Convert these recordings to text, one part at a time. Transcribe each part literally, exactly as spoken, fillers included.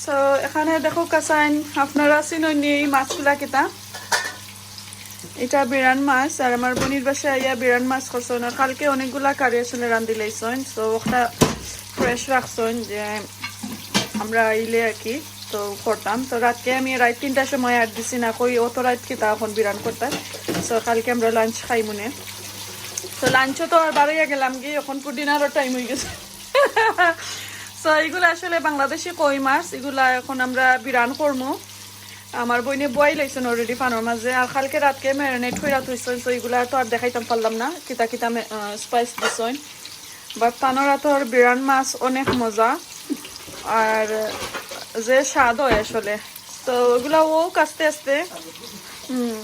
তো এখানে দেখো কাছাইন, আপনারা চিনইন নি এই মাছগুলা কিতা? এটা বিরান মাছ, আর আমার বইনর বাসায় আইয়া বিরান মাছ করছইন। আর কালকে অনেকগুলা কারি আসলে রান্ধিলাইছইন, তো ওটা ফ্রেশ রাখছইন যে আমরা আইলে আর কি তো করতাম। তো রাতকে আমি রাত তিনটার সময় আর দিছি না, কই অত রাত কিতা এখন বিরান করতাম। তো কালকে আমরা লাঞ্চ খাইমুনে। তো লাঞ্চও তো আর বারইয়া গেলাম গি, এখন তো ডিনারর টাইম হয়ে গেছে। তো এগুলা আসলে বাংলাদেশি কই মাছ, এগুলা এখন আমরা বিরান করমু। আমার বইনে বয়াই লাইছইন অলরেডি পানর মাঝে, আর কালকে রাতকে ম্যারিনেট কইরা থইছইন, তো এগুলা তো আর দেখাইতাম পারলাম না কিতা কিতা স্পাইস দিছইন। বাট তানর আতর বিরান মাছ অনেক মজা, আর যে স্বাদ হয় আসলে। তো ওগুলা ওক আস্তে আস্তে। হুম।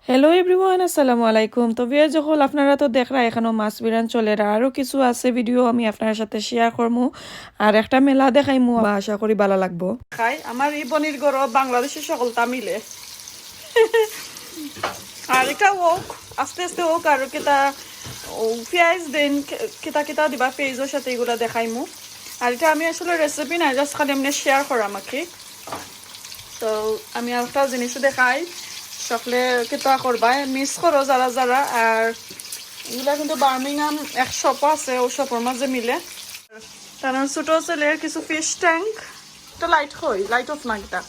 হ্যালো এভরিওয়ান, আসসালামু আলাইকুম। তো ভিউয়ার্স, যখন আপনারা তো দেখরা এখনো মাছ বিরান চলের, আরও কিছু আছে ভিডিও আমি আপনার সাথে শেয়ার করমু, আর একটা মেলা দেখাইমু, আশা করি ভালা লাগবো। খাই আমার এই বইনর ঘরো বাংলাদেশি সকলতা মিলে। আর এটা ওক আস্তে আস্তে ওক, আর কিতা ও পেঁয়াজ দেন, কিতা কিতা দিবা পেঁয়াজর সাথে, এগুলা দেখাইমু। আর এটা আমি আসলে রেসিপি না, জাস্ট খালি এমনি শেয়ার করাম আর কি। তো আমি আরেকটা জিনিস দেখাই, সকলে কিতা করবা, মিস করো যারা যারা। আর এগুলা কিন্তু বার্মিংহাম এক শপ আছে, ও শপর মাঝে মিলে। তার ছোট ছেলের কিছু ফিশ ট্যাঙ্ক, তো লাইট কই, লাইট অফ না কিতা?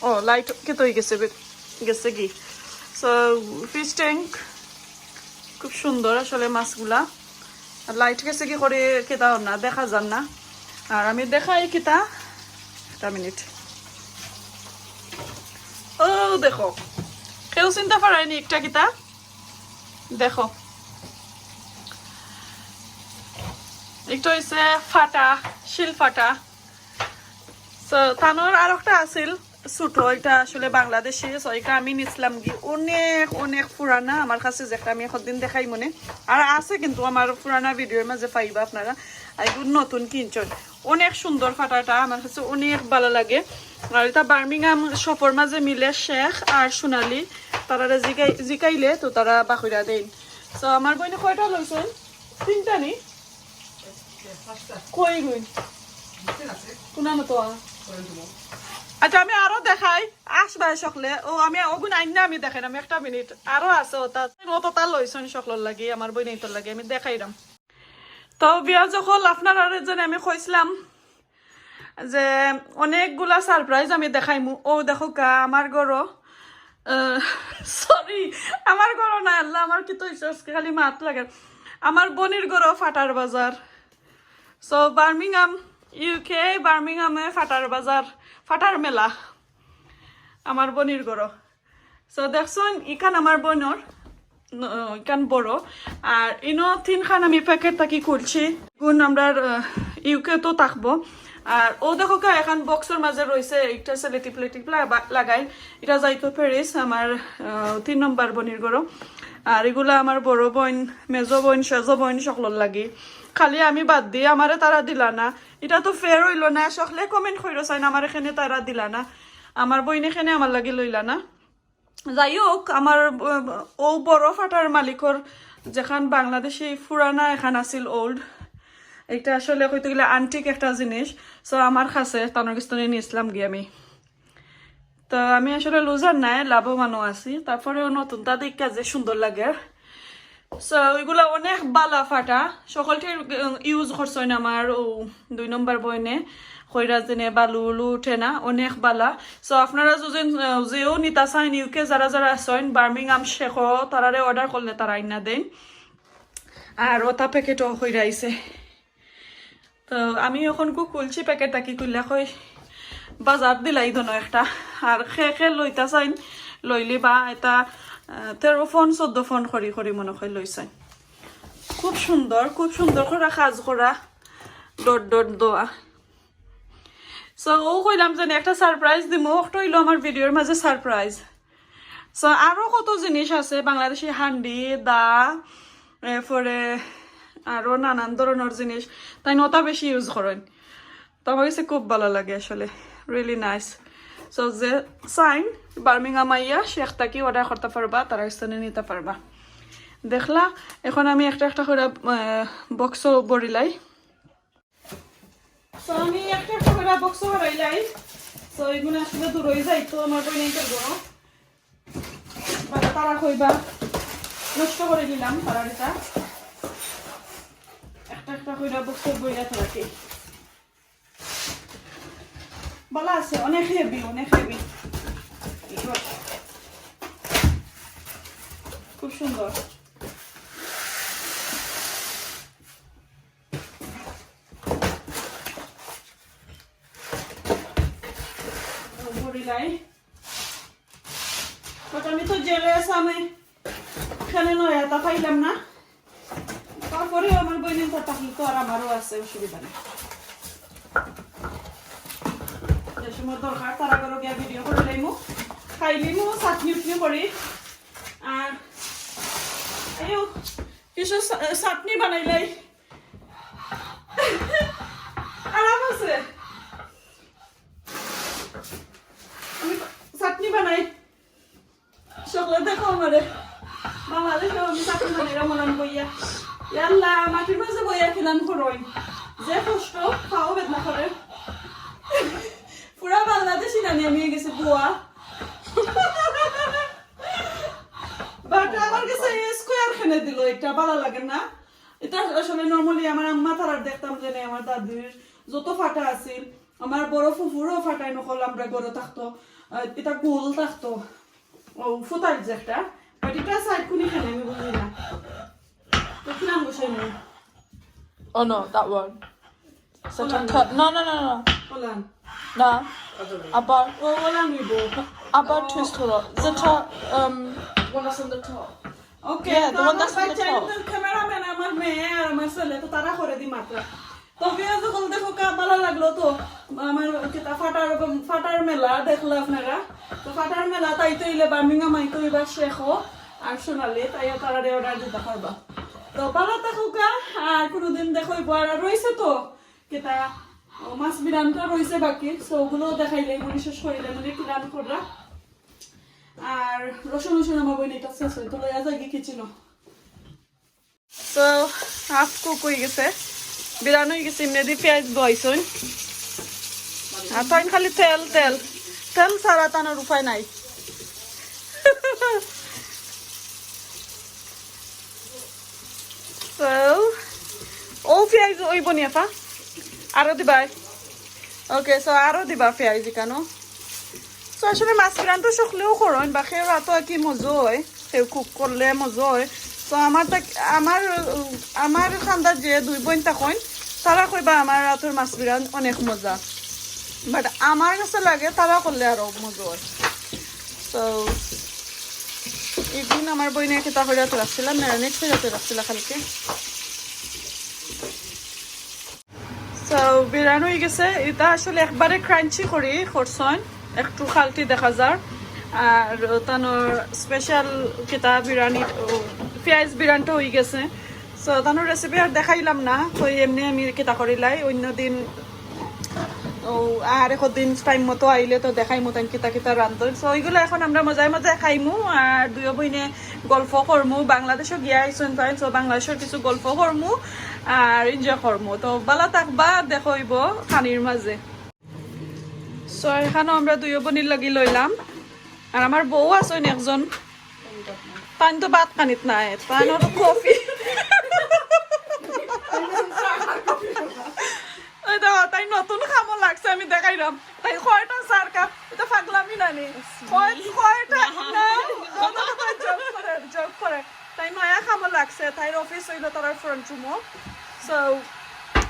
ও, লাইট কিতা হয়ে গেছে, বে-, গেছে কি? সো ফিশ ট্যাঙ্ক খুব সুন্দর আসলে মাছগুলা। আর লাইট গেছে কি করে কিতা না দেখা যার না। আর আমি দেখাই কিতা, একটা মিনিট। ও দেখো, কেউ চিনতা পারইন নি একটা কিতা? দেখো, একটা হইছে ফাটা, শিল ফাটা। তো তানর আর একটা আছিল ছোট, এটা আসলে বাংলাদেশি। তো এটা আমি নিছিলাম গি অনেক অনেক পুরানা, আমার কাছে যেটা আমি একদিন দেখাইমুনে। আর আছে কিন্তু আমার পুরানা ভিডিওর মাঝে পাইবা আপনারা। আর এগুলো নতুন কিনছইন, অনেক সুন্দর ফাটাটা, আমার কাছে অনেক ভালা লাগে। আর এটা বার্মিংহাম শপর মাঝে মিলে, শেখ আর সোনালি, তারারে জিকাই-, জিকাইলে তো তারা বাকইরা দেইন। তো আমার বইনে কয়টা লইছইন? তিনটা নি? কই গুইন? কোনানো তো আ? আচ্ছা, আমি আরো দেখাই, আসবায় সকলে। ও, আমি ওগুন আইন না, আমি দেখাই না, আমি একটা মিনিট। আরো আছে ওটা, অতটা লইছইন সকলর লাগি, আমার বইনর লাগি, আমি দেখাইরাম। তো ভিউয়ার্স, যখন আপনারারে যেন আমি কইছিলাম যে অনেকগুলা সারপ্রাইজ আমি দেখাইমু। ও দেখো কা, আমার ঘরো, সরি, আমার ঘরো না, আল্লাহ, আমার কিতা হইছে আজকে, খালি মাত লাগে। আমার বইনর ঘরো ফাটার বাজার। সো বার্মিংহাম, ইউকে, বার্মিংহামে ফাটার বাজার, ফাটার মেলা আমার বইনর ঘরো। সো দেখছইন, ইখান আমার বইনর, ন-, ইখান বড়। আর ইনো তিনখান আমি প্যাকেট থাকি খুলছি। গুণ আমরার, আহ, ইউকে তো থাকবো। আর ও দেখো কা, এখান বক্সর মাঝে রইছে, একটা সেলোটেপ লেটেপ লাগা-, লাগাইল। এটা যাইতো প্যারিস, আমার, আহ, তিন নম্বর বইনর ঘরো। আর এগুলা আমার বড় বইন, মেজো বইন, সেজো বইন সকলর লাগি। খালি আমি বাদ দিই, আমারে তারা দিলা না। এটা তো ফেয়ার হইল না, সকলে কমেন্ট কইরা চাইন, আমারে কেনে তারা দিলা না, আমার বইনে কেনে আমার লাগি লইলা না। যাই হোক, আমার, আহ, ও বড় ফাটার মালিকর যেখান বাংলাদেশি পুরানা এখান আছিল, ওল্ড, এটা আসলে কইতে গেলে আন্টিক একটা জিনিস। সো আমার কাছে তানর কাছ থেকে নিয়েছিলাম গিয়ে আমি। তো আমি আসলে লুজার নাই, লাভবানও আছি। তারপরেও নতুনটা দেখা যে সুন্দর লাগে। সো এগুলা অনেক বালা ফাটা, সকলটির ইউজ করছইন আমার ও দুই নম্বর বইনে, কইরা যেনে বালু উলু উঠে না, অনেক বালা। সো আপনারা যদি, আহ, যেও নিতা চাইন, ইউকে যারা যারা আছইন, বার্মিংহাম শেখো, তারারে অর্ডার করলে তারা আইনা দেন। আর ওটা প্যাকেটও কইরা আইছে। তো আমি এখন কু খুলছি প্যাকেট, তাকি খুললা কই বাজার দিলাই দোনো একটা। আর খে খে লইতা চাইন, লইলে বা এটা, আহ, তেরো ফোন, চোদ্দ ফোন করি করি মনে হয় লইছেন। খুব সুন্দর, খুব সুন্দর করা কাজ করা, ডট ডট দেওয়া। সো ও কইলাম যে একটা সারপ্রাইজ দিমু, একটা হইলো আমার ভিডিওর মাঝে সারপ্রাইজ। সো আরো কত জিনিস আছে, বাংলাদেশি হান্ডি, দা, এরপরে আরো নানান ধরনের জিনিস, তাইন ওটা বেশি ইউজ করেন। তো আমার কাছে খুব ভালা লাগে আসলে, রিয়েলি নাইস। সো যে চাইন বার্মিংহাম আইয়া শেখ থাকি অর্ডার করতা পারবা, তারা স্থানে নিতা পারবা। দেখলা, এখন আমি একটা একটা কইরা, আহ, বক্সও ভরিলাই। তো আমি একটা একটা করে বক্স হারাইলাই। তো এগুলো আসলে দূরই যাইতো আমার বইনের ঘরো। বাবা তারা কইবা নষ্ট করে দিলাম তারা এটা। একটা একটা করে বক্স বইয়া থাকে। ভালা আছে, অনেক হেভি, অনেক হেভি। খুব সুন্দর। ভরিলাই। But আমি তো জেলে আছি, আমি এখানে নয়া তা পাইলাম না। তারপরেও আমার বইনের তা থাকলে তো আর আমারও আছে, অসুবিধা নেই। যে সময় দরকার তারা করে গিয়া ভিডিও করে লইমু, খাই লিমু, চাটনি উটনি করি। আর এই কিছু চা-, চাটনি বানাইলাই। আরাম আছে। আমি চাটনি বানাই। সকলে দেখো আমারে। বাংলাদেশে আমি চাকরি করি, এরা মলান বইয়া। ইয়াল্লা, মাটির মাঝে বইয়া খেলান করইন। যে কষ্ট, পাও বেদনা করে। পুরা বাংলাদেশি নানি আমি হয়ে গেছি বুয়া। But আমার কাছে এই স্কোয়ার খেনে দিল, এটা ভালো লাগে না। এটা আসলে normally আমার আম্মা তারার দেখতাম যে নে, আমার দাদির যত ফাটা আছিল, আমার বড় ফুফুরও ফাটাই নকল আমরা ঘরে থাকতো, আহ, এটা গোল থাকতো, ও ফুতাইল যে একটা, but এটা সাইড কোনি খেলে আমি বুঝি না। তো কি নাম বসাই না? Oh no, that one. Such a Olan. Cut. No, no, no, no. Olan. Nah. Abar. Oh, Olan Wibo. Abar twist হলো। Such a, um, One that's on the top. Okay, yeah, the one that's on the top. Cameraman আমার মেয়ে আর আমার ছেলে তো তারা করে দি মাত্র। তো ভিউয়ার্স, যখন দেখো কা ভালো লাগলো তো আমার কিতা ফাটার, ফাটার মেলা দেখলো আপনারা। তো ফাটার মেলা তাই তো ইলে বার্মিংহাম আইতো ইবার শেখো আর সোনালি তাই তারা অর্ডার দিতে পারবা। তো ভালো থাকো কা, আর কোনোদিন দেখো আর রইছে তো কিতা ও মাছ বিরানটা রইছে বাকি, so ওগুলো দেখাইলে মনে শেষ করিলে মনে একটু রান কররা। আর রসুন রসুন আমার বইন এটা শেষ হইতো লইয়া যাই কিচেনো। So, হাফ কুক হয়ে গেছে, বিরান হয়ে গেছে, এমনি দিয়ে পেঁয়াজ বয়সন। আর তাইন খালি তেল, তেল, তেল ছাড়া তানোর উপায় নাই। So, ও পেঁয়াজ ওই বনিয়াফা, আরো দিবাই। Okay, so আরো দিবা পেঁয়াজ কেন? So আসলে মাছ বিরান তো সকলেও করইন, বাকি রাতো আর কি মজা হয়। কেউ কুক করলে মজা হয়। তো আমার তাক-, আমার, আমার খান্দার যে দুই বইন থাকইন, তারা কইবা আমার রাতর মাছ বিরান অনেক মজা, but আমার কাছে লাগে তারা করলে আরো মজা হয়। So এদিন আমার বইনে কিতা করে তো রাখছিলাম, ম্যারিনেট করে তো রাখছিলাম কালকে। So বিরান হয়ে গেছে, এটা আসলে একবারে ক্রাঞ্চি করি করছইন, একটু খালটি দেখা যার। আর তানোর স্পেশাল কিতা বিরানি, ও, পেঁয়াজ বিরানটা হয়ে গেছে। So তানোর রেসিপি আর দেখাইলাম না, তো এমনি আমি কিতা করিলাই অন্য দিন। ও, আর একদিন টাইম মতো আইলে তো দেখাইমু তাইন কিতা কিতা রান্ধইন। So ওইগুলো এখন আমরা মজায় মজায় খাইমু আর দুইও বইনে গল্প করমু। বাংলাদেশও গিয়া আইছইন তাইন, so বাংলাদেশর কিছু গল্প করমু আর এনজয় করমু। তো ভালা থাকবা, দেখা হইব খানির মাঝে। So এখানো আমরা দুইও বইনর লাগি লইলাম, আর আমার বউ আছইন একজন, তাইন তো ভাত খানিত নাই, তাইন আর কফি। ওই দেখো, তাই নতুন খামো লাগছে, আমি দেখাইলাম। তাই কয়টা চার কাপ, এটা পাগলামি না নি? কয়-, কয়টা? না, ও তো তাই জোক করে, জোক করে। তাই নয়া খামো লাগছে, তাইর অফিস হইলো তার ফ্রন্ট রুমও। So,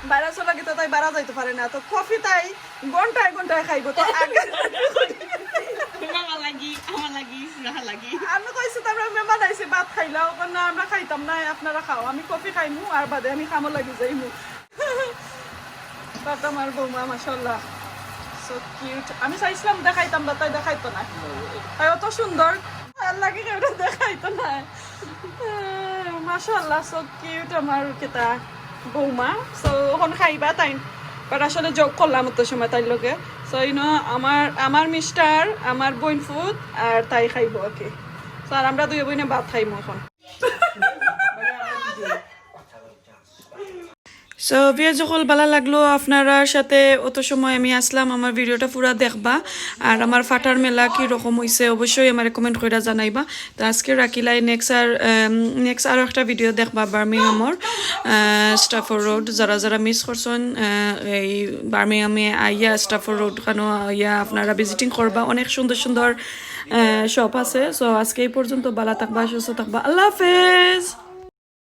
ভাইরাসও লাগে তো তাই বারা যাইতে পারে না। তো কফি তাই ঘন্টায় ঘন্টায় খাইবো। তো আগে মামা লাগি, আমার লাগি, রাহা লাগি। আমি কইছি তো আমরা মেহমান আইছি, ভাত খাইলাও। না, আমরা খাইতাম না, আপনারা খাও, আমি কফি খাইমু আর বাদে আমি খামো লাগি যাইমু। But আমার বৌমা মাশাআল্লাহ, so cute। আমি চাইছিলাম দেখাইতাম, but তাই দেখাইতো না। তাই অত সুন্দর, আর লাগে কেউ দেখাইতো না। মাশাআল্লাহ, so cute আমার কিতা বৌমা। So এখন খাইবা তাই, but আসলে জোক করলাম অত সময় তাইর লগে। So ইনো আমার, আমার মিস্টার, আমার বইন ফুত আর তাই খাইবো আর কি। So আর আমরা দুই বইনে ভাত খাইমু এখন। তো ভিউয়ার্স, যখন ভালা লাগলো আপনারার সাথে অত সময় আমি আসলাম, আমার ভিডিওটা পুরা দেখবা। আর আমার ফাটার মেলা কি রকম হইছে অবশ্যই আমারে কমেন্ট কইরা জানাইবা। তো আজকে রাখিলাই, নেক্সট আর নেক্সট আরও একটা ভিডিও দেখবা বার্মিংহামর স্টাফোর্ড রোড। যারা যারা মিস করছেন, আহ, এই বার্মিংহামে আইয়া স্টাফোর্ড রোড খানো আইয়া আপনারা ভিজিটিং করবা, অনেক সুন্দর সুন্দর শপ আছে। সো আজকে এই পর্যন্ত, ভালা থাকবা, সুস্থ থাকবা, আল্লাহ হাফেজ।